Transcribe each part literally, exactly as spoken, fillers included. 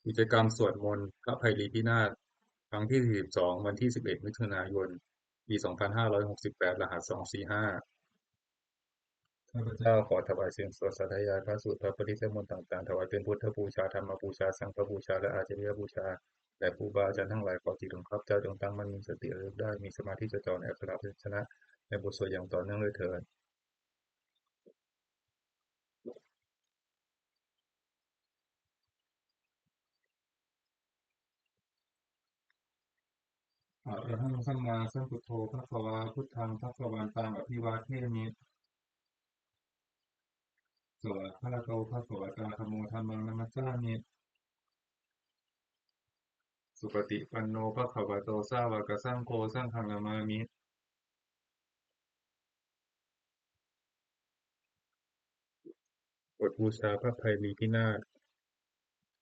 กิจกรรมสวดมนต์พระไพรีพินาศ ครั้งที่ สี่สิบสอง วันที่ สิบเอ็ด มิถุนายน ปี สองพันห้าร้อยหกสิบแปด รหัส สองสี่ห้า ข้าพเจ้าขอถวายเสียงสวดสาธยายพระสูตรพระปริตรและมนต์ต่างๆ ถวายเป็นพุทธบูชา ธรรมบูชา สังฆบูชา และอาจาริยบูชา แด่ครูบาอาจารย์ทั้งหลาย ขอจิตของข้าพเจ้าจงตั้งมั่น มีสติระลึกได้ มีสมาธิจดจ่อในอักขระพยัญชนะ ในบทสวดอย่างต่อเนื่องด้วยเถิด Arahaṃ sammāsambuddho bhagavā, buddhaṃ bhagavantaṃ abhivādemi. Svākkhāto bhagavatā dhammo, dhammaṃ namassāmi. Supaṭipanno bhagavato sāvakasaṅgho, saṅghaṃ namāmi. บทบูชาพระไพรีพินาศ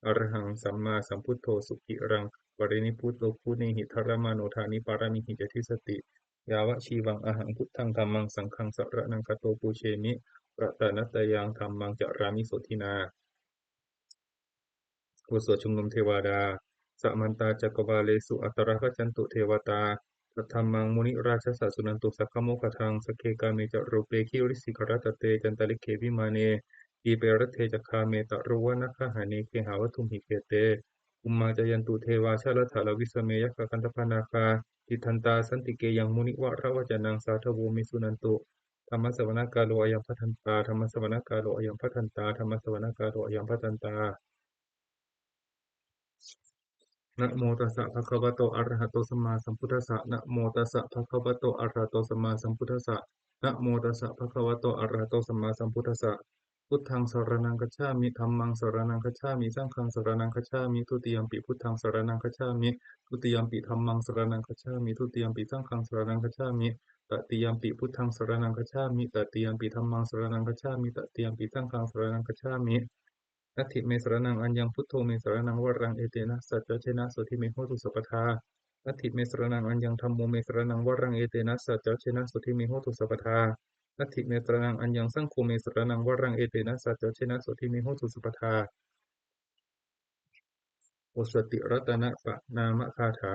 Arahaṃ sammāsambuddho suciraṃ parinibbuto guṇehi dharamāno daṇipāramīhi ca dissati. Yāvajīvaṃ ahaṃ buddhaṃ dhammaṃ saṅghaṃ saraṇaṃ gato, pūjemi ratanattayaṃ dhammaṃ carāmi sotthinā. บทสวดชุมนุมเทวดา Samantā cakkavāḷesu atrāgacchantu devatā, saddhammaṃ munirājassa suṇantu saggamokkhadaṃ. Sagge kāme ca rūpe girisikharataṭe cantalikkhe vimāne, dīpe raṭṭhe ca gāme taruvanagahane gehavatthumhi khette, bhummā cāyantu devā jalathalavisame yakkhagandhabbanāgā, tiṭṭhantā santike yaṃ munivaravacanaṃ sādhavo me suṇantu. Dhammassavanakālo ayam bhadantā, dhammassavanakālo ayam bhadantā, dhammassavanakālo ayam bhadantā. Namo tassa bhagavato arahato sammāsambuddhassa. Namo tassa bhagavato arahato sammāsambuddhassa. Namo tassa bhagavato arahato sammāsambuddhassa. Buddhaṃ saraṇaṃ gacchāmi. Dhammaṃ saraṇaṃ gacchāmi. Saṅghaṃ saraṇaṃ gacchāmi. Dutiyampi buddhaṃ saraṇaṃ gacchāmi. Dutiyampi dhammaṃ saraṇaṃ gacchāmi. Dutiyampi saṅghaṃ saraṇaṃ gacchāmi. Tatiyampi buddhaṃ saraṇaṃ gacchāmi. Tatiyampi dhammaṃ saraṇaṃ gacchāmi. Tatiyampi saṅghaṃ saraṇaṃ gacchāmi. Natthi me saraṇaṃ aññaṃ, buddho me saraṇaṃ varaṃ, etena saccavajjena sotthi me hotu sabbadā. Natthi me saraṇaṃ aññaṃ, dhammo me saraṇaṃ varaṃ, etena saccavajjena sotthi me hotu sabbadā. Natthi me saraṇaṃ aññaṃ, saṅgho me saraṇaṃ varaṃ, etena saccavajjena sotthi me hotu sabbadā. บทสวดติรัตนปะนามคาถา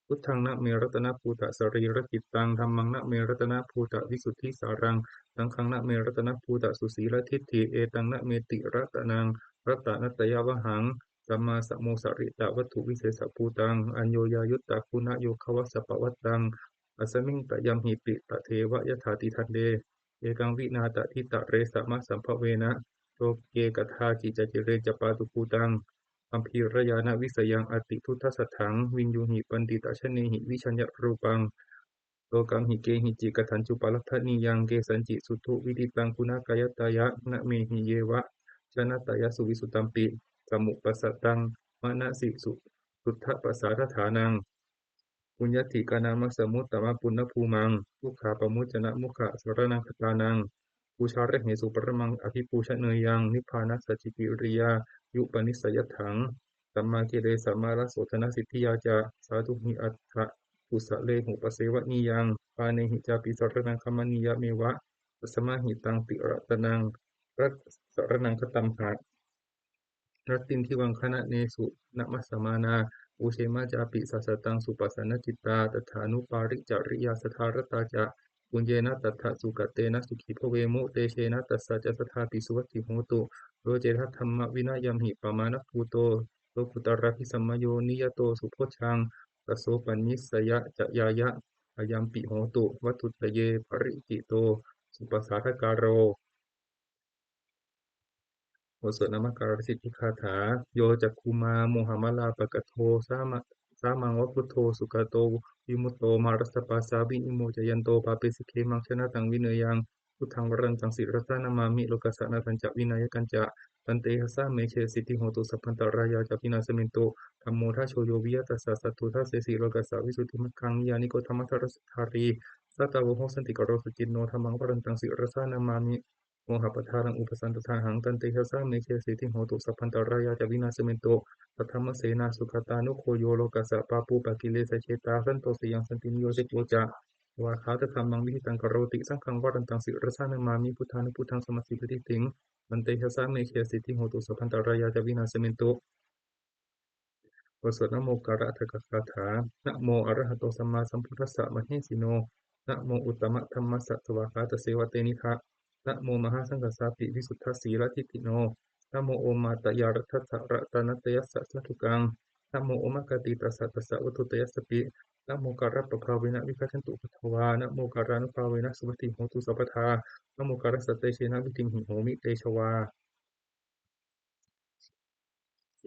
Buddhaṃ name ratanabhūtasarīracittaṃ, dhammaṃ name ratanabhūtavisuddhisāraṃ, saṅghaṃ name ratanabhūtasusīladiṭṭhiṃ, etaṃ name tiratanaṃ ratanattayavhaṃ, sammāsamosaritavatthuvisesabhūtaṃ, aññoññayuttaguna-yogavasapavataṃ, asmiṃ tayamhi pi tadeva yathāti daṇḍe, ekaṃ vinā tathitare samasambhavena, loke kadāci cacire capātubhūtaṃ, gambhīrañāṇavisayaṃ atiduṭṭhasaddhaṃ, viññūhi paṇḍitajanehi vijayarūpaṃ, lokamhi kehici kathāñcupaladhanīyaṃ, kesañci suddhuviditaṃ guṇākāyattaya, namehi yeva janataya suvissutampi, samupassaddhaṃ manasi su suddhapasādaṭṭhānaṃ, puññadhikāraṃ assamuttamapuññabhūmaṃ, dukkhāpamuccanamukhasaraṇaṃ gatānaṃ, pūjārahesu paramaṃ abhipūjaneyyaṃ, nibbānasacchikiriyāyupanissayatthaṃ, sammākilesamārasodanasiddhiyā ca, sādhūhi attha kusalehi upasevanīyaṃ, pāṇehi cāpi saraṇaṃ gamanīyameva, tasmā hi taṃ tiratanaṃ rat saraṇaṃ gatamha, rattindivaṃ gaṇanesu namassamānā, pūjema cāpi sāsataṃ supasannacitā, tathānuparicariyaṃ sadā ratā ca, puññena tattha sukatena sukhī bhavemu, tejena tassa ca sadāpi suvatthi hotu, loke saddhammavinayamhi pamāṇabhūto, lokuttaradhisamāyo niyato subojjhaṃ, tasopanissayañāya, ayampi hotu vatthuttaye parikkhito supasādakāro. บทสวดนมการสิทธิคาถา Yo cakkhumā mohamalāpakaṭṭho, sāma- sāmaṃ va buddho sugato vimutto, mārassa pāsā vinimocayanto, pāpesi khemaṃ janataṃ vineyyaṃ, buddhaṃ varantaṃ sirasā namāmi, lokassa nāthañca vināyakañca, tantejasā me jayasiddhi hotu, sabbantarāyā ca vināsamentu. Dhammo dhajo yo viya tassa satthu, dassesi lokassa visuddhimaggaṃ, niyyāniko dhammadharassa dhārī, sātāvaho santikaro suciṇṇo, dhammaṃ varantaṃ sirasā namāmi, mohappadālaṃ upasantadāhaṃ, tantejasā me jayasiddhi hotu, sabbantarāyā ca vināsamentu. Saddhammasenā sugatānugo yo, lokassa pāpūpakilesajetā, santo sayaṃ santinī yojuko ca, svākkhātadhammaṃ viditaṃ karoti, saṅghaṃ varantaṃ sirasā namāmi, buddhānubuddhaṃ samasīladiṭṭhiṃ, tantejasā me jayasiddhi hotu, sabbantarāyā ca vināsamentu. บทสวดนโมการะอัฏฐกถา Namo arahato sammāsambuddhassa mahesino. Namo uttamadhammassa svākkhātasseva tenidha. Namo mahāsaṅghassāpi visuddhasīladiṭṭhino. Namo omātyāraddhassa ratanattayassa sādhukaṃ. Namo omakātītassa tassa vatthuttayassapi. Namokārappabhāvena vigacchantu upaddavā. Namokārānubhāvena suvatthi hotu sabbadā. Namokārassa tejena vidhimhi homi tejavā.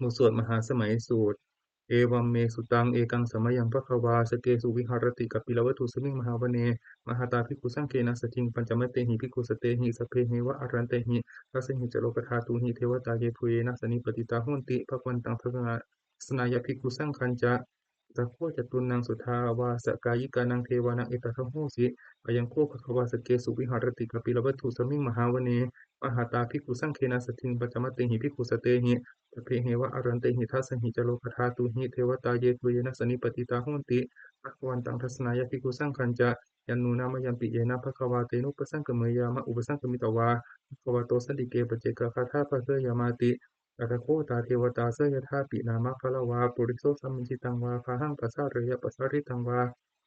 บทสวดมหาสมัยสูตร Evaṃ me sutaṃ. Ekaṃ samayaṃ bhagavā sakkesu viharati kapilavatthusmiṃ mahāvane mahatā bhikkhusaṅghena saddhiṃ pañcamattehi bhikkhusatehi sabbeheva arahantehi dasahi ca lokadhātūhi devatā yebhuyyena sannipatitā honti bhagavantaṃ dassanāya bhikkhusaṅghañca. Atha kho catunnaṃ suddhāvāsakāyikānaṃ devānaṃ etadahosi: Ayaṃ kho bhagavā sakkesu viharati kapilavatthusmiṃ mahāvane mahatā bhikkhusaṅghena saddhiṃ pañcamattehi bhikkhusatehi sabbeheva arahantehi dasahi ca lokadhātūhi devatā yebhuyyena sannipatitā honti bhagavantaṃ dassanāya bhikkhusaṅghañca. Yannūna mayampi yena bhagavā tenupasaṅkameyyāma, upasaṅkamitvā bhagavato santike paccekagāthā bhāseyyāmāti. Atha kho tā devatā seyyathāpi nāma balavā puriso sammiñjitaṃ vā bāhaṃ pasāreyya, pasāritaṃ vā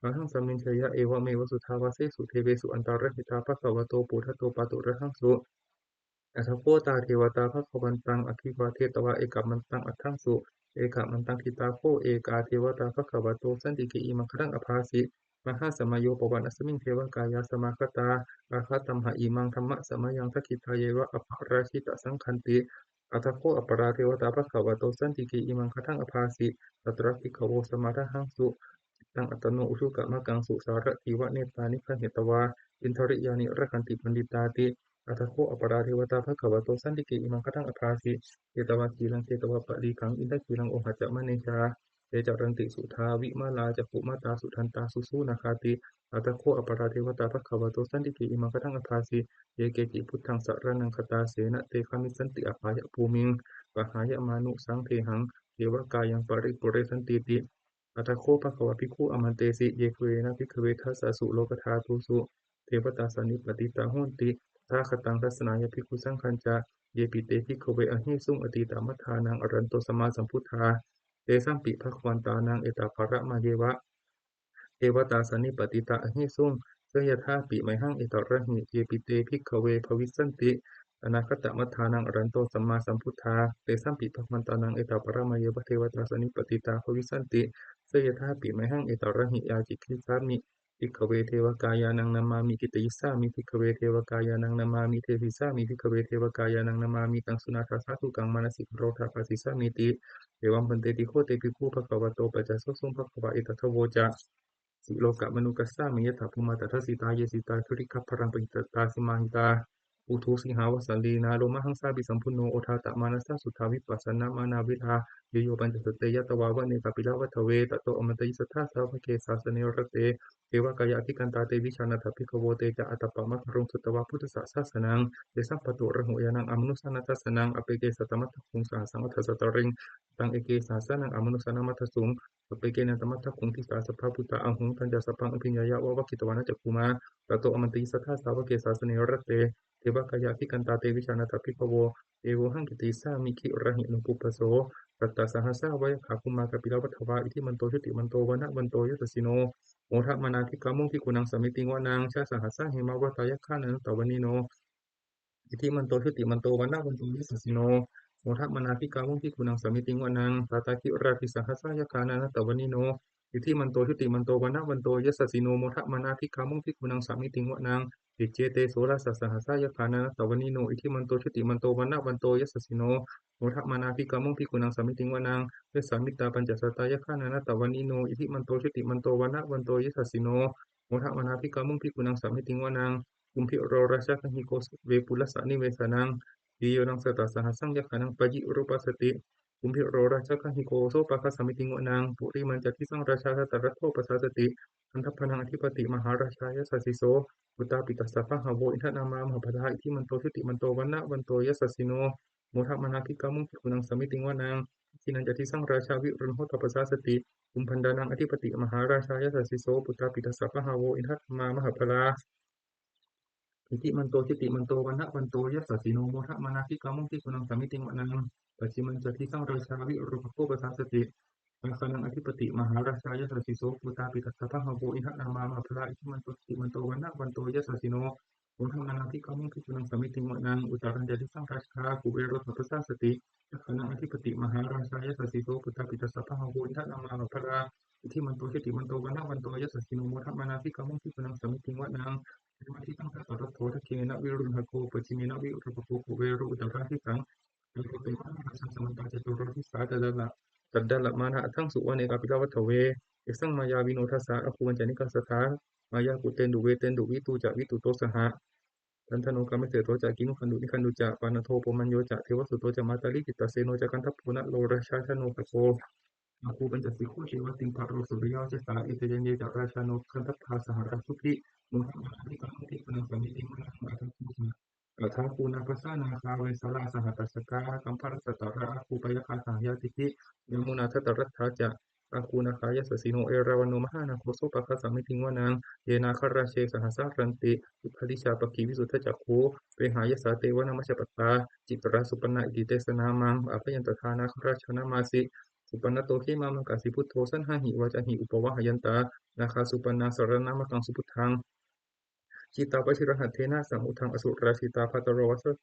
bāhaṃ sammiñjeyya, evameva suddhāvāsesu devesu antarahitā bhagavato purato pāturahaṃsu. Atha kho tā devatā bhagavantaṃ abhivādetvā ekamantaṃ aṭṭhaṃsu. Ekamantaṃ ṭhitā kho ekā devatā bhagavato santike imaṃ gāthaṃ abhāsi: Mahāsamayo pavanasmiṃ devakāyā samāgatā, āgatamha imaṃ dhammasamayaṃ dakkhitāyeva aparājitasaṅghanti. Atha kho aparā devatā bhagavato santike imaṃ gāthaṃ abhāsi: Tatra bhikkhavo samādahaṃsu cittaṃ attano ujukamakaṃsu, sārathīva nettāni gahetvā indriyāni rakkhanti paṇḍitāti. Atha kho aparā devatā bhagavato santike imaṃ gāthaṃ abhāsi: Chetvā khīlaṃ chetvā palighaṃ indakhīlaṃ ohacca manejā, te caranti suddhā vimalā cakkhumatā sudantā susunāgāti. Atha kho aparā devatā bhagavato santike imaṃ gāthaṃ abhāsi: Ye keci buddhaṃ saraṇaṃ gatāse, na te gamissanti apāyabhūmiṃ, pahāya mānusaṃ dehaṃ devakāyaṃ paripūressantīti. Atha kho bhagavā bhikkhū āmantesi: Yebhuyyena bhikkhave dasasu lokadhātūsu devatā sannipatitā honti tathāgataṃ dassanāya bhikkhusaṅghañca. Yepi te bhikkhave ahesuṃ atītamaddhānaṃ arahanto sammāsambuddhā, tesampi bhagavantānaṃ etaparamāyeva devatā sannipatitā ahesuṃ, seyyathāpi mayhaṃ etarahi. Yepi te bhikkhave bhavissanti anāgatamaddhānaṃ arahanto sammāsambuddhā, tesampi bhagavantānaṃ etaparamāyeva devatā sannipatitā bhavissanti, seyyathāpi mayhaṃ etarahi. Ācikkhissāmi bhikkhave devakāyānaṃ nāmāni, kittayissāmi bhikkhave devakāyānaṃ nāmāni, desissāmi bhikkhave devakāyānaṃ nāmāni, taṃ suṇātha sādhukaṃ manasikarotha bhāsissāmīti. Evaṃ bhanteti kho te bhikkhū bhagavato paccassosuṃ. Bhagavā etadavoca: Silokamanukassāmi, yattha bhummā tadassitā, ye sitā girigabbharaṃ, pahitattā samāhitā, puthū sīhāvasaṃvīnā, lomahaṃsābhisambhuno, odātamanasā suddhā, vippasannamanāvilā. Bhiyyo pañcasate ñatvā, vane kāpilavatthave, tato āmantayi satthā, sāvake sāsane rate. Devakāyā abhikkantā, te vijānātha bhikkhavo. Te ca ātappamakaruṃ, sutvā buddhassa sāsanaṃ. Tesampāturahu ñāṇaṃ, amanussāna dassanaṃ. Appeke satamaddakkhuṃ, sahassaṃ atha sattariṃ. Sataṃ eke sahassānaṃ, amanussānamaddasuṃ. Appekenantamaddakkhuṃ, disā sabbā phuṭā ahuṃ. Tañca sabbaṃ abhiññāya, vavakkhitvāna cakkhumā, tato āmantayi satthā, sāvake sāsane rate. Devakāyā abhikkantā, te vijānātha bhikkhavo. Te vohaṃ kittayissāmi, girāhi anupubbaso. Sattasahassā va yakkhā, bhummā kāpilavatthavā, iddhimanto jutimanto, vaṇṇavanto yasassino, modamānā abhikkāmuṃ, bhikkhūnaṃ samitiṃ vanaṃ. Chasahassā hemavatā, yakkhā nānattavaṇṇino, iddhimanto jutimanto, vaṇṇavanto yasassino, modamānā abhikkāmuṃ, bhikkhūnaṃ samitiṃ vanaṃ. Sātāgirā tisahassā, yakkhā nānattavaṇṇino, iddhimanto jutimanto, vaṇṇavanto yasassino, modamānā abhikkāmuṃ, bhikkhūnaṃ samitiṃ vanaṃ. Iccete soḷasasahassā, yakkhā nānattavaṇṇino, iddhimanto jutimanto, vaṇṇavanto yasassino, modamānā abhikkāmuṃ, bhikkhūnaṃ samitiṃ vanaṃ. Vessāmittā pañcasatā, yakkhā nānattavaṇṇino, iddhimanto jutimanto, vaṇṇavanto yasassino, modamānā abhikkāmuṃ, bhikkhūnaṃ samitiṃ vanaṃ. Kumbhīro rājagahiko, vepullassa nivesanaṃ, bhiyyo naṃ satasahassaṃ, yakkhānaṃ payirupāsati, kumbhīro rājagahiko, sopāga samitiṃ vanaṃ. Purimañca disaṃ rājā, dhataraṭṭho pasāsati, gandhabbānaṃ ādhipati, mahārājā yasassi so. Puttāpi tassa bahavo, indanāmā mahabbalā, iddhimanto jutimanto, vaṇṇavanto yasassino, modamānā abhikkāmuṃ, bhikkhūnaṃ samitiṃ vanaṃ. Dakkhiṇañca disaṃ rājā, virūḷho tappasāsati, kumbhaṇḍānaṃ ādhipati, mahārājā yasassi so. Puttāpi tassa bahavo, indanāmā mahabbalā, iddhimanto jutimanto, vaṇṇavanto yasassino, modamānā abhikkāmuṃ, bhikkhūnaṃ samitiṃ vanaṃ. Pacchimañca disaṃ rājā, virūpakkho pasāsati, Āgānaṃ ādhipati mahārājā yasassi so. Puttāpi tassa bahavo indanāmā mahabbalā iddhimanto jutimanto vaṇṇavanto yasassino modamānā abhikkāmuṃ bhikkhūnaṃ samitiṃ vanaṃ. Uttarañca disaṃ rājā kuvero tappasāsati. Yakkhānaṃ ādhipati mahārājā yasassi so. Puttāpi tassa bahavo indanāmā mahabbalā iddhimanto jutimanto vaṇṇavanto yasassino modamānā abhikkāmuṃ bhikkhūnaṃ samitiṃ vanaṃ. Pavutthajātiṃ ṭhānaso dasaratso dakkhiṇena virūḷhako pacchimena virūpakkho kuvero uttaraṃ disaṃ. Tayodevā mahārājā samantā caturo disā daddallamānā aṭṭhaṃsu vane kāpilavatthave. Tesaṃ māyāvino dāsā āgū vañcanikā saṭhā māyā kuṭeṇḍu veṭeṇḍu viṭū ca viṭuṭo saha candano kāmeseṭṭho ca kinnughaṇḍu nighaṇḍu ca panādo opamañño ca devasūto ca mātali cittaseno ca gandhabbo naḷo rājā janosabho āgū pañcasikho ceva timbarū suriyavacchasā. Ete caññe ca rājāno gandhabbā saha rājubhi modamānā abhikkāmuṃ bhikkhūnaṃ samitiṃ vanaṃ. Athāgū nābhasā nāgā vesālā sahatacchakā kambalassatarā āgū pāyāgā saha ñātibhi yāmunā dhataraṭṭhā ca āgū nāgā yasassino. Erāvaṇo mahānāgo sopāga samitiṃ vanaṃ. Ye nāgarāje sahasā haranti duggāhadiṭṭhā pakkhi visuddhacakkhū vehāyasā te vanamajjhapattā citrā supaṇṇā iti tesa nāmaṃ. Abhayantadā nāgarājānamāsi supaṇṇato khemamakāsi buddho saṇhāhi vācāhi upavhayantā nāgā supaṇṇā saraṇamakaṃsu buddhaṃ. Jitā vajirahatthena samuddaṃ asurā sitā bhātaro vāsa-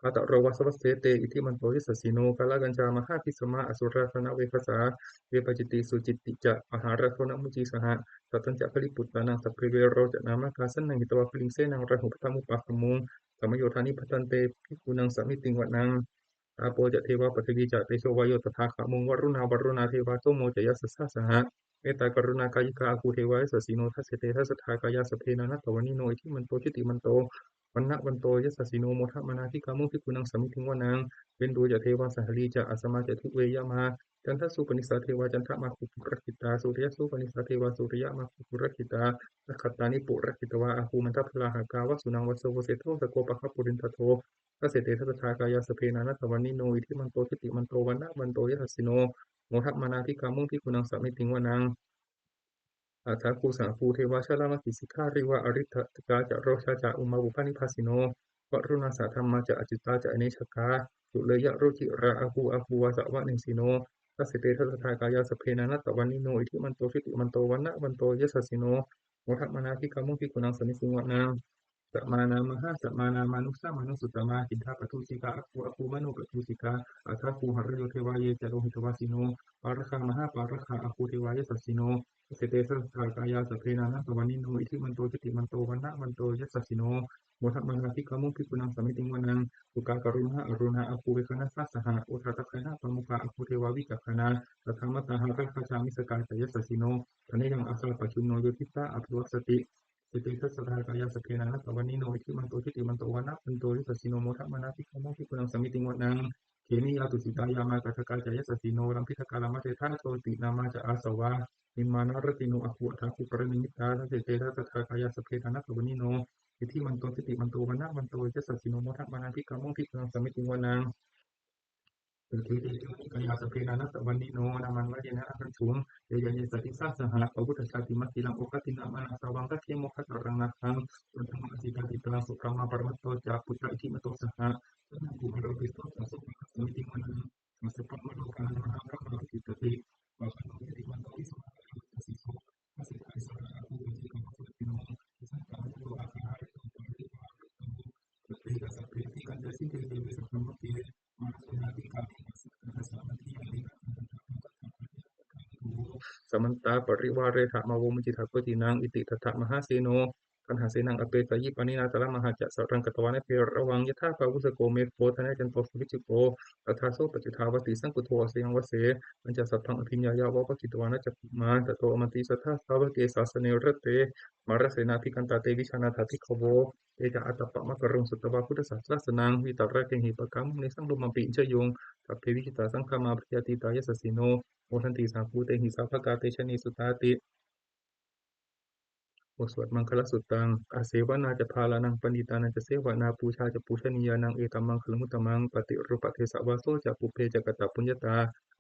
bhātaro vāsavassete iddhimanto yasassino. Kālakañjā mahābhismā asurā dānaveghasā vepacitti sucitti ca pahārādo namucī saha. Satañca baliputtānaṃ sabbe verocanāmakā sannayhitvā baliṃ senaṃ rāhubhaddamupāgamuṃ samayodāni bhaddante bhikkhūnaṃ samitiṃ vanaṃ. Āpo ca devā paṭhavī ca tejo vāyo tadāgamuṃ varuṇā vāruṇā devā somo ca yasasā saha. Mettākaruṇākāyikā āgū devā yasassino. Dasete dasadhā kāyā sabbe nānattavaṇṇino iddhimanto jutimanto vaṇṇavanto yasassino modamānā abhikkāmuṃ bhikkhūnaṃ samitiṃ vanaṃ. Veṇḍū ca devā sahalī ca asamā ca duve yamā candassūpanisā devā candamāgū purakkhitā suriyassūpanisā devā suriyamāgū purakkhitā nakkhattāni purakkhitvā āgū mandavalāhakā vasūnaṃ vāsavo seṭṭho sakkopāga purindado. Dasete dasadhā kāyā sabbe nānattavaṇṇino iddhimanto jutimanto vaṇṇavanto yasassino modamānā abhikkāmuṃ bhikkhūnaṃ samitiṃ vanaṃ. Athāgū sahabhū devā jalamaggisikhāriva ariṭṭhakā ca rojā ca ummāpupphanibhāsino varuṇā sahadhammā ca accutā ca anejakā sūleyyarucirā āgū āgū vāsavanesino. Dasete dasadhā kāyā sabbe nānattavaṇṇino iddhimanto jutimanto vaṇṇavanto yasassino modamānā abhikkāmuṃ bhikkhūnaṃ samitiṃ vanaṃ. Samānā mahāsamānā mānusā mānusuttamā khiḍḍāpadūsikā āgū āgū manopadūsikā athāgū harayo devā ye ca lohitavāsino pāragā mahāpāragā āgū devā yasassino. Dasete dasadhā kāyā sabbe nānattavaṇṇino iddhimanto jutimanto vaṇṇavanto yasassino modamānā abhikkāmuṃ bhikkhūnaṃ samitiṃ vanaṃ. Sukkā karumhā aruṇā āgū veghanasā saha odātagayhā pāmokkhā āgū devā vicakkhaṇā sadāmattā hāragajā missakā ca yasassino. Thanayaṃ āsā pajjunno yo disā abhivassati. Dasete dasadhā kāyā sabbe nānattavaṇṇino iddhimanto jutimanto vaṇṇavanto yasassino modamānā abhikkāmuṃ bhikkhūnaṃ samitiṃ vanaṃ. Khemiyā tusitā yāmā kaṭṭhakā ca yasassino lambitakā lāmaseṭṭhā jotināmā ca āsavā nimmānaratino āgū athāgū paranimmitā. Dasete dasadhā kāyā sabbe nānattavaṇṇino iddhimanto jutimanto vaṇṇavanto yasassino modamānā abhikkāmuṃ bhikkhūnaṃ samitiṃ vanaṃ. Saṭṭhete devanikāyā sabbe nānattavaṇṇino nāmanvayena āgañchuṃ te caññe sadisā saha pavutthajātimakhilaṃ oghatiṇṇamanāsavaṃ dakkhemoghataraṃ nāgaṃ candamāsi dādimaṃ subrahmā paramatto ca puttā iddhimato saha. Taṇhaṅkurāro tisso ca sopāga samitiṃ vanaṃ. Kassapo ca lokadhātū mahābrahmābhitiṭṭhati pavarotti iddhimanto visuddhā yasassino. Dasete dasadhā kāyā sabbe nānattavaṇṇino iddhimanto jutimanto vaṇṇavanto yasassino modamānā abhikkāmuṃ bhikkhūnaṃ samitiṃ vanaṃ. Saṭṭhete sabbehāti kañcasmiṃ deshe visuddhā yasassino mārasenā abhikkāmi samantā parivāretha mā vo muñcittha koci naṃ. Iti tattha mahāseno kaṇhasenaṃ apesayi pāṇinā talamāhacca saraṃ katvāna bheravaṃ yathā pāvussako megho thanayanto savijjuko tadā so paccudāvatti saṅkuddho asayaṃvase pañcasatsaṃ abhiññāya vavakkhitvāna cakkhumā. Tato āmantayi satthā sāvake sāsane rate mārasenā abhikkantā te vijānātha bhikkhavo. Te ca ātappamakaruṃ sutvā buddhassa sāsanaṃ vītarāgehi pakkāmuṃ nesaṃ lomampi iñjayuṃ. Sabbe vijitasaṅgāmā bhayātītā yasassino modanti saha bhūtehi sāvakā te janesutāti. บทสวดมังคลสุตตัง Asevanā ca bālānaṃ paṇḍitānañca sevanā pūjā ca pūjanīyānaṃ etammaṅgalamuttamaṃ. Paṭirūpadesavāso ca pubbe ca katapuññatā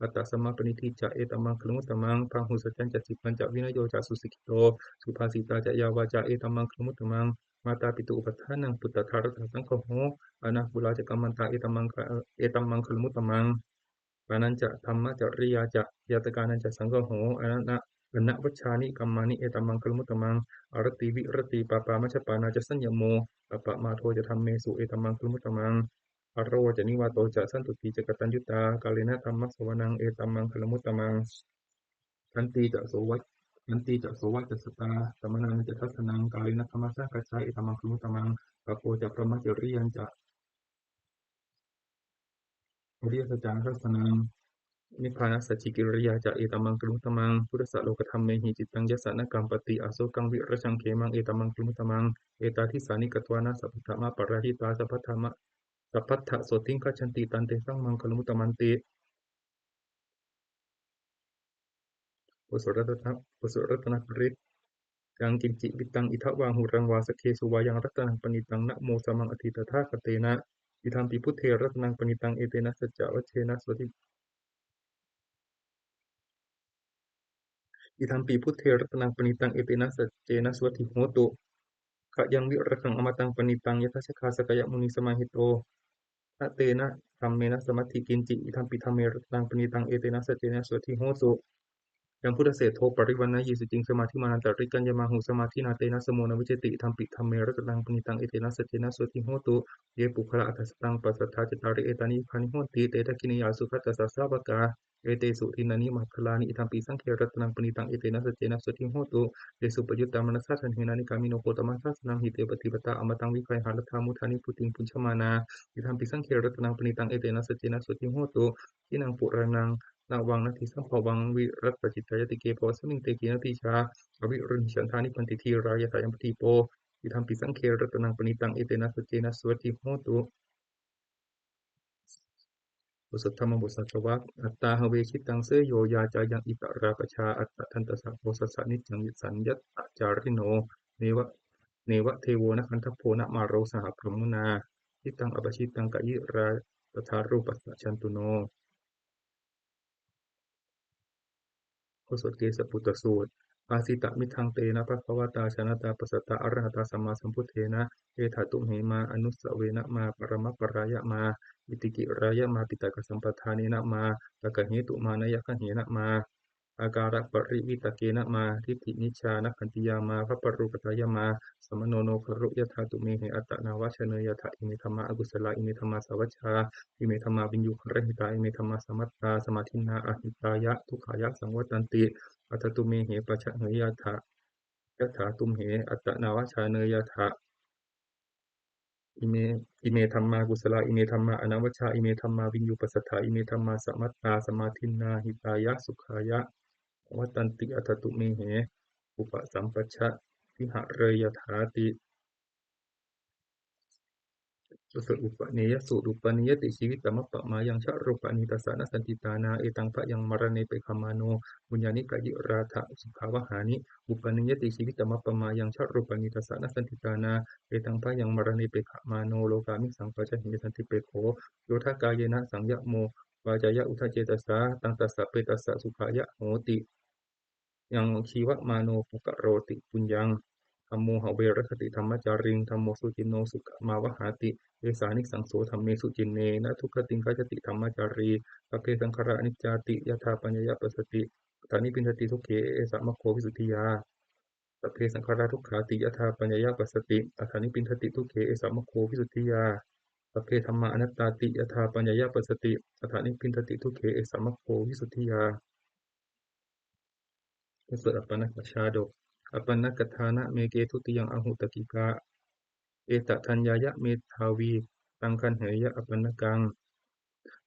attasammāpaṇidhi ca etammaṅgalamuttamaṃ. Bāhusaccañca sippañca vinayo ca susikkhito subhāsitā ca yā vācā etammaṅgalamuttamaṃ. Mātāpituupaṭṭhānaṃ puttadārassa saṅgaho anākulā ca kammantā etammaṅgalamuttamaṃ. Pāṇañca dhammacariyā ca ñātakānañca saṅgaho anavajjāni kammāni etammaṅgalamuttamaṃ. Āratī viratī pāpā majjapānā ca saññamo appamādo ca dhammesu etammaṅgalamuttamaṃ. Gāravo ca nivāto ca santuṭṭhī ca kataññutā kālena dhammassavanaṃ etammaṅgalamuttamaṃ. Khantī ca sovac khantī ca sovacassatā samaṇānañca dassanaṃ kālena dhammasākacchā etammaṅgalamuttamaṃ. Tapo ca brahmacariyañca ariyasaccāna dassanaṃ nibbānasacchikiriyā ca etammaṅgalamuttamaṃ. Phuṭṭhassa lokadhammehi cittaṃ yassa na kampati asokaṃ virajaṃ khemaṃ etammaṅgalamuttamaṃ. Etādisāni katvāna sabbatthamaparājitā sabbattha sabbattha sotthiṃ gacchanti tantesaṃ maṅgalamuttamanti. บทสวดรัตนบทสวดรัตนปริตร Yaṅkiñci vittaṃ idha vā huraṃ vā saggesu vā yaṃ ratanaṃ paṇītaṃ na no samaṃ atthi tathāgatena idampi buddhe ratanaṃ paṇītaṃ etena saccavajjena sotthi idampi buddhe ratanaṃ paṇītaṃ etena saccena sotthi hotu. Khayaṃ virāgaṃ amataṃ paṇītaṃ yadajjhagā sakyamunī samāhito na tena dhammena samatthi kiñci idampi dhamme ratanaṃ paṇītaṃ etena saccena sotthi hotu. Yaṃ buddhaseṭṭho parivaṇṇayī suciṃ samādhimānantarikaññamāhu samādhinā tena samo na vijjati idampi dhamme ratanaṃ paṇītaṃ etena saccena sotthi hotu. Ye puggalā aṭṭha sataṃ pasatthā cattāri etāni yugāni honti te dakkhiṇeyyā sugatassa sāvakā etesu dinnāni maṅgalāni idampi saṅghe ratanaṃ paṇītaṃ etena saccena sotthi hotu. Ye suppayuttā manasā daḷhena nikkāmino gotamasāsanamhi te pattipattā amataṃ vigayha laddhā mudhā nibbutiṃ bhuñjamānā idampi saṅghe ratanaṃ paṇītaṃ etena saccena sotthi hotu. Khīṇaṃ purāṇaṃ navaṃ natthi sambhavaṃ virattacittāyatike bhavasmiṃ te khīṇabījā aviruḷhichandā nibbanti dhīrā yathāyampadīpo idampi saṅghe ratanaṃ paṇītaṃ etena saccena sotthi hotu. บทสวดธรรมบทสัจจวัค Atthā have jitaṃ seyyo yācāyaṃ itarā pajā attadantassa bojjhassa niccaṃ saññatacārino neva neva devo na gandhabbo na māro saha brahmunā jitaṃ apajitaṃ kāyirā tathārūpassa jantuno. บทสวดเกสปุตตสูตร Bhāsitamiddhaṃ tena bhagavatā jānatā passatā arahatā sammāsambuddhena etha tumhe mā anusavena mā paramaparāya mā itthiqirāya mā piṭakasampadanena mā takkahetumānāyagahena mā akālaparivittakena mā diṭṭhimicchānakkhattiyā mā bhabbarūpatāya mā sammano no garu yathā tumhe attanaavajjāneyyathā ime dhammā akusalā ime dhammā sāvajjā ime dhammā viññūhirahitā ime dhammā samattā samādinnā ahitāya dukkhāya saṃvattanti. Attha tumhe pajāneyyathā yathā tumhe attanaavajjāneyyathā ime ime dhammā kusalā ime dhammā anavajjā ime dhammā viññūppasaṭṭhā ime dhammā samattā samādinnā hitāya sukhāya saṃvattanti. Attha tumhe upasampajja vihareyyāthāti. บทสวดอุปเนยยสูตร Uppannāyati jīvitamappamāyaṃ ca rūpāni tassa na santi tāṇā etaṃ bhayaṃ maraṇe pekkhamāno bhuñjāni kāyirātha sukhāvahāni. Uppannāyati jīvitamappamāyaṃ ca rūpāni tassa na santi tāṇā etaṃ bhayaṃ maraṇe pekkhamāno lokāmisaṃ paccahe santipekkho yodha kāyena saṃyamo vācāya uda cetasā taṃ tassa petassa sukhāya hoti. Yaṃ jīvamāno pakaroti puññaṃ dhammo have rakkhati dhammacāriṃ dhammo suciṇṇo sukhamāvahāti esānisaṃso dhamme suciṇṇe na dugatiṃ gacchati dhammacārī. Sabbe saṅkhārā aniccāti yadā paññāya passati atthāni bindati dukkhe esa maggo visuddhiyā. Sabbe saṅkhārā dukkhāti yadā paññāya passati atthāni bindati dukkhe esa maggo visuddhiyā. Sabbe dhammā anattāti yadā paññāya passati atthāni bindati dukkhe esa maggo visuddhiyā. บทสวดอัปปณกชาดก Appaṇṇakkhandhameke dutiyaṃ ahuṭṭhikā etadaññāya medhāvī taṃ gaṇheyya appaṇṇakaṃ.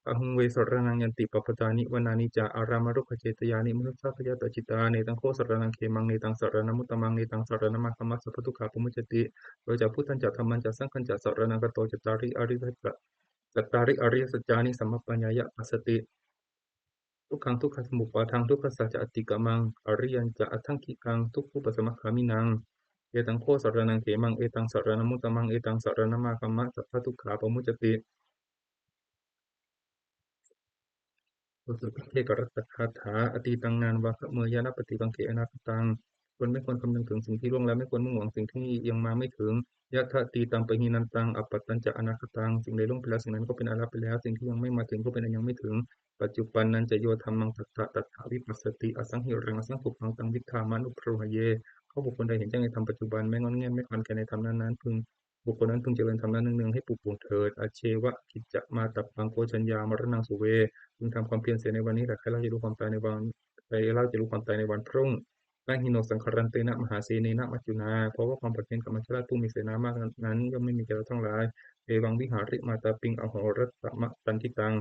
Bahū ve saraṇaṃ yanti pabbatāni vanāni ca ārāmarukkhacetyāni manussā bhayātītā netaṃ kho saraṇaṃ khemaṃ netaṃ saraṇamuttamaṃ netaṃ saraṇamāgamma sabbadukkhā pamuccati. Yo ca buddhañca dhammañca saṅghañca saraṇaṃ gato cattāri ariyasac cattāri ariyasaccāni sammappaññāya passati. Dukkhaṃ dukkhasamuppādaṃ dukkhassa ca atikkamaṃ ariyañca aṭṭhaṅgikaṃ dukkhūpasamagāminaṃ etaṃ kho saraṇaṃ khemaṃ etaṃ saraṇamuttamaṃ etaṃ saraṇamāgamma sabbadukkhā pamuccati. บทสวดเอกรัตตคาถา Atītaṃ nānvāgameyya nappaṭikaṅkhe anāgataṃ. คนไม่ควรคำนึงถึงสิ่งที่ล่วงแล้ว ไม่ควรมุ่งหวังสิ่งที่ยังมาไม่ถึง Yadatītaṃ pahīnantaṃ appattañca anāgataṃ. สิ่งใดล่วงไปแล้ว สิ่งนั้นก็เป็นอันละไปแล้ว สิ่งที่ยังไม่มาถึงก็เป็นอันยังไม่ถึง paccuppannānañca yo dhammaṃ tattha tattha vipassati, asaṃhiraṃ asaṅkuppaṃ taṃ viddhā manubrūhaye. เพราะบุคคลใดเห็นแจ้งในธรรมปัจจุบัน ไม่ง่อนแง่นไม่คลอนแคลนในธรรมนั้นๆ พึง บุคคลนั้นพึงเจริญธรรมนั้นเนืองๆ ให้ปรุโปร่งเถิด Ajjeva kiccamātappaṃ ko jaññā maraṇaṃ suve. พึงทำความเพียรเสียในวันนี้แหละ ใครเล่าจะรู้ความตายในวัน ใครเล่าจะรู้ความตายในวันพรุ่ง Pahīno saṅgarantena mahāsenena maccunā. เพราะว่าความผัดเพี้ยนกับมัจจุราชผู้มีเสนามากนั้น ย่อมไม่มีแก่เราทั้งหลาย Evaṃ vihārimātāpiṃ ahorattamatanditaṃ.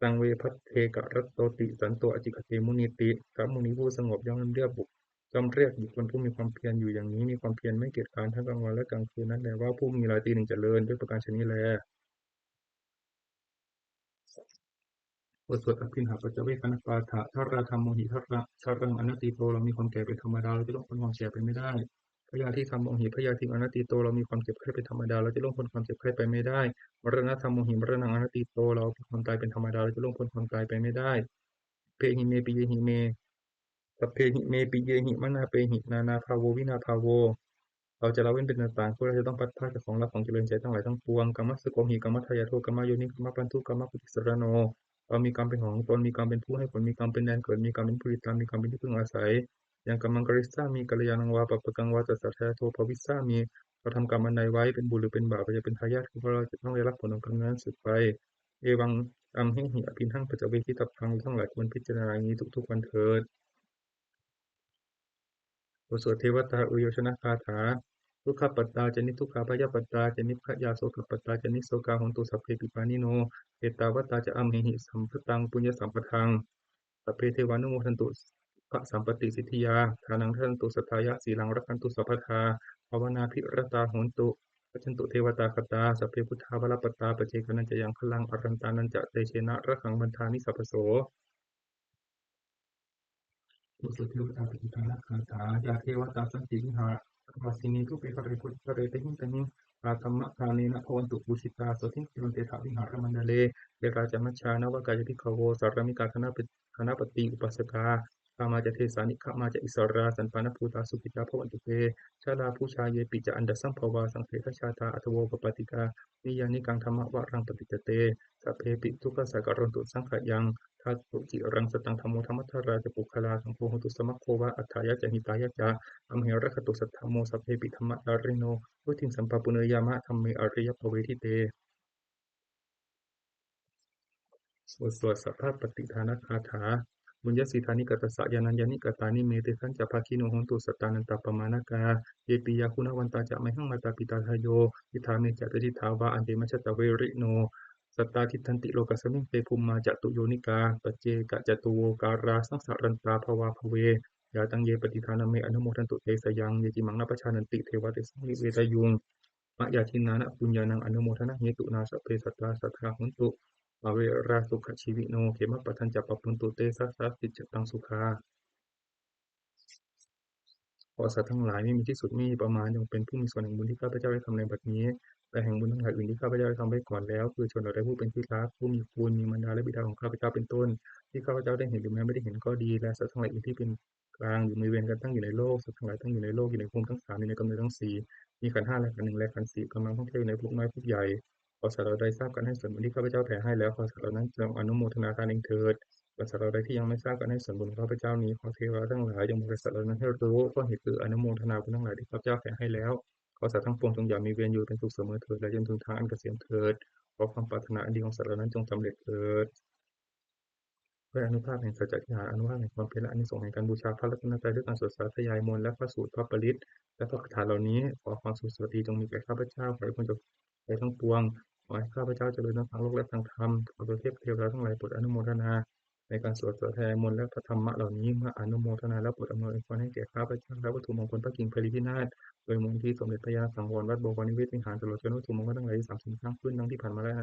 Taṃ ve bhaddekarattoti santo ācikkhate munīti. พระมุนีผู้สงบย่อมเรียกบุค ย่อมเรียกบุคคลผู้มีความเพียรอยู่อย่างนี้ มีความเพียรไม่เกียจคร้านทั้งกลางวันและกลางคืนนั้นแลว่า ผู้มีราตรีหนึ่งเจริญ ด้วยประการฉะนี้แล บทสวด Abhiṇhapaccavekkhaṇapāṭha. Jarādhammomhi jaraṃ anatīto. เรามีความแก่เป็นธรรมดา เราจะล่วงพ้นความแก่ไปไม่ได้ Byādhidhammomhi byādhiṃ anatīto. เรามีความเจ็บไข้เป็นธรรมดา เราจะล่วงพ้นความเจ็บไข้ไปไม่ได้ Maraṇadhammomhi maraṇaṃ anatīto. เรามีความตายเป็นธรรมดา เราจะล่วงพ้นความตายไปไม่ได้ Sabbehi me piyehi me, sabbehi me piyehi manāpehi nānābhāvo vinābhāvo. เราจะละเว้นเป็นต่างๆ พวกเราจะต้องพลัดพรากจากของรักของเจริญใจทั้งหลายทั้งปวง Kammassakomhi kammadāyādo kammayoni kammabandhu kammapaṭisaraṇo. เรามีกรรมเป็นของตน มีกรรมเป็นผู้ให้ผล มีกรรมเป็นแดนเกิด มีกรรมเป็นผู้ติดตาม มีกรรมเป็นที่พึ่งอาศัย Yaṃ kammaṃ karissāmi kalyāṇaṃ vā pāpakaṃ vā tassa dāyādo bhavissāmi. เราทำกรรมอันใดไว้ เป็นบุญหรือเป็นบาป เราจะเป็นทายาท คือเพราะเราจะต้องได้รับผลของกรรมนั้นสืบไป Evaṃ amhehi abhiṇhaṃ paccavekkhitabbam. เราทั้งหลายควรพิจารณาอย่างนี้ทุกๆ วันเถิด บทสวดเทวตาอุยโยชนคาถา Dukkhappattā ca niddukkhā bhayappattā ca nibbhayā sokappattā ca nissokā hontu sabbepi pāṇino. Ettāvatā ca amhehi sambhataṃ puññasampadaṃ sabbe devānumodantu sabbasampattisiddhiyā. Dānaṃ dadantu saddhāya sīlaṃ rakkhantu sabbadā bhāvanābhiratā hontu gacchantu devatāgatā. Sabbe buddhā balappattā paccekānañca yaṃ balaṃ arahantānañca tejena rakkhaṃ bandhāmi sabbaso. บทสวดเทวตาปฏิทานคาถา Yā devatā santi vihāravāsinī thūpe ghare bodhighare tahiṃ tahiṃ tā dhammadānena bhavantu pūjitā sotthiṃ suṇantu te vihāramaṇḍale. Therā ca majjhā navakā ca bhikkhavo sārāmikā dānapatī upāsakā gāmā ca desā nigamā ca issarā sappāṇabhūtā sukhitā bhavantu te. Jalābujā yepi ca aṇḍasambhavā saṃsedajātā athavopapātikā niyyānikaṃ dhammavaraṃ paṭicca te sabbepi dukkhassa karontu saṅkhayaṃ. Ṭhātu ciraṃ sataṃ dhammo dhammaddharā ca puggalā saṅgho hotu samaggo va atthāya ca hitāya ca. Amhe rakkhatu saddhammo sabbepi dhammacarino vuḍḍhiṃ sampāpuṇeyyāma dhamme ariyappavedite. บทสวดสัพพปฏิทานคาถา Puññassidāni katassa yānaññāni katāni me tesañca bhāgino hontu sattānantappamāṇakā. Ye piyā guṇavantā ca mayhaṃ mātā pitā dāyo vidhā me ca patiṭṭhā va ante majjhattā verino. Sattā tiṭṭhanti lokasmiṃ te bhummā catuyonikā paccekacatuvokārā saṃsarantā bhavābhave. Yā taṃ ye paṭidānamme anumodantu te sayaṃ. Ye cimmaṃ na pajānanti devā tesaṃ vivecajuṃ. Mayā dinnāna puññānaṃ anumodanahetuna sabbe sattā sadā hontu averā sukhajīvino. Khemappadañca pāpuntu te sassāti cataṃ sukhā. ขอสัตว์ทั้งหลายไม่มีที่สุดไม่มีประมาณ จงเป็นผู้มีส่วนแห่งบุญที่ข้าพเจ้าได้ทำในบัดนี้ และแห่งบุญทั้งหลายอื่นที่ข้าพเจ้าได้ทำไว้ก่อนแล้ว คือชนเหล่าใดผู้เป็นที่รัก ผู้มีคุณมีมารดาและบิดาของข้าพเจ้าเป็นต้น ที่ข้าพเจ้าได้เห็นหรือแม้ไม่ได้เห็นก็ดี และสัตว์ทั้งหลายอื่นที่เป็นกลางหรือมีเวรกันตั้งอยู่ในโลก สัตว์ทั้งหลายตั้งอยู่ในโลก อยู่ในภูมิทั้งสาม อยู่ในกำเนิดทั้งสี่ มีขันธ์ห้าและขันธ์หนึ่งและขันธ์สี่ กำลังท่องเที่ยวอยู่ในภพน้อยภพใหญ่ ขอสัตว์เหล่าใดทราบการให้ส่วนบุญที่ข้าพเจ้าแผ่ให้แล้ว ขอสัตว์เหล่านั้นจงอนุโมทนาทานเองเถิด ส่วนสัตว์เหล่าใดที่ยังไม่ทราบการให้ส่วนบุญของข้าพเจ้านี้ ขอเทวดาทั้งหลายจงบอกแก่สัตว์เหล่านั้นให้รู้ เพราะเหตุคืออนุโมทนาบุญทั้งหลายที่ข้าพเจ้าแผ่ให้แล้ว ขอสัตว์ทั้งปวงจงอย่ามีเวรอยู่เป็นสุขเสมอเถิด และจงถึงทางอันเกษมเถิด ขอความปรารถนาอันดีของสัตว์เหล่านั้นจงสำเร็จเถิด ด้วยอานุภาพแห่งสัจจะอธิษฐาน อานุภาพแห่งความเพียร และอานิสงส์แห่งการบูชาพระรัตนตรัย ด้วยการสวดสาธยายมนต์ และพระสูตร พระปริตร และพระคาถาเหล่านี้ ขอความสุขสวัสดีจงมีแก่ข้าพเจ้า ขอให้พ้นจากภัยทั้งปวง ขอให้ข้าพเจ้าเจริญทั้งทางโลกและทางธรรม ขอเทพเทวดาทั้งหลายโปรดอนุโมทนา ในการสวดสาธยายมนต์และพระธรรมะเหล่านี้ เมื่ออนุโมทนาแล้วโปรดอำนวยอวยพรให้แก่ข้าพเจ้า และวัตถุมงคลพระกิ่งไพรีพินาศ โดยมนต์ที่สมเด็จพระญาณสังวรวัดบวรนิเวศวิหาร ตลอดจนวัตถุมงคลทั้งหลายที่สามสิบสร้างขึ้น ทั้งที่ผ่านมาและ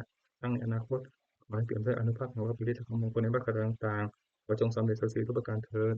ทั้งในอนาคต ขอให้เปี่ยมด้วยอานุภาพแห่งพระปริตรและของมงคลในพระคาถาต่างๆ ขอจงสำเร็จสำเร็จทุกประการเถิด